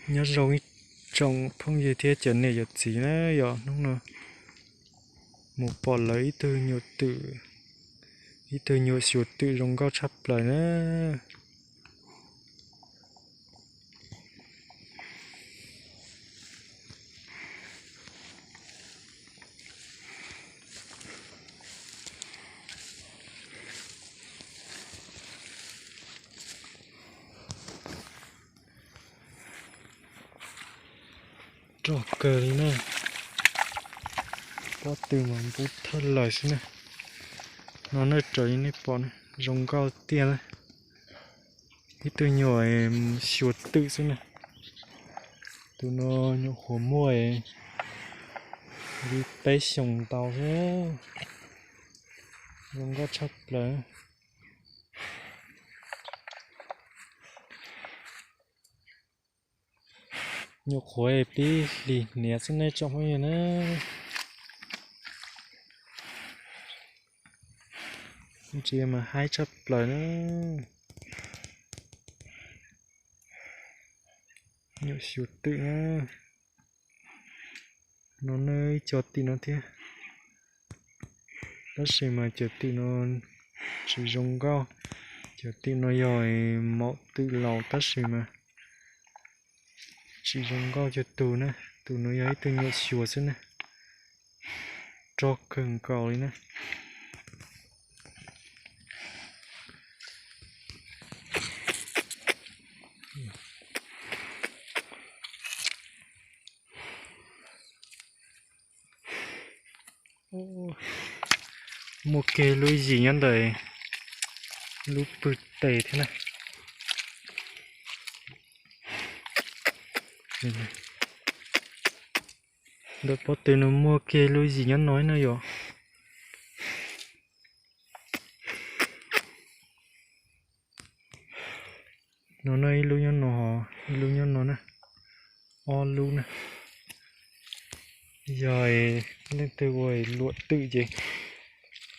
Nyob zoo ib tsoom phooj ywg thiab cov niam cov txiv na, yog hnub no mus pom lawv ib tug nyuam twm, ib tug nyuam xyuas twm zoo nkauj tshaj plaws na. Rog kawg li na, pob tw mas npub thawj lawm xwb na. No nej raws li nej pom na, zoo nkauj tiag na. Ib tug nyuam xyuas twm xwb na. Tus no nyuam qhuav muaj li peb xyoos ntau xwb, zoo nkauj tshaj plaws. Nyuam qhuav pib hlis hniav xwb nej tsoom phooj ywg na. Ntsia mas haib tshaj plaws na. Nyuam xyuas twm na. No ne ib co tim no thiab, tab sis mas cov tim no tsis zoo nkauj. Cov tim no yog maum twm laus tab sis mas tsis zoo nkauj cuag tus na. Tus no yog ib tug nyuam xyuas xwb na, rog kawg nkaus li na. Muaj kiag lub yim nyob ntawm lub pwg tes thiab na. Ntawm pob tw no muaj kiag lub yim nyob no na yom. No na ib lub nyob no, ib lub nyob no na, ob lub na. Yog leej twg ua luam twm ces,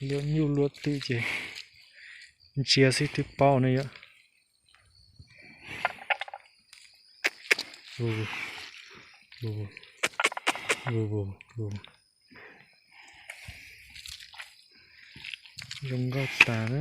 luam nyuj luam twm ces ntsia xwb twb paub ne yom. Zoo nkauj tas na.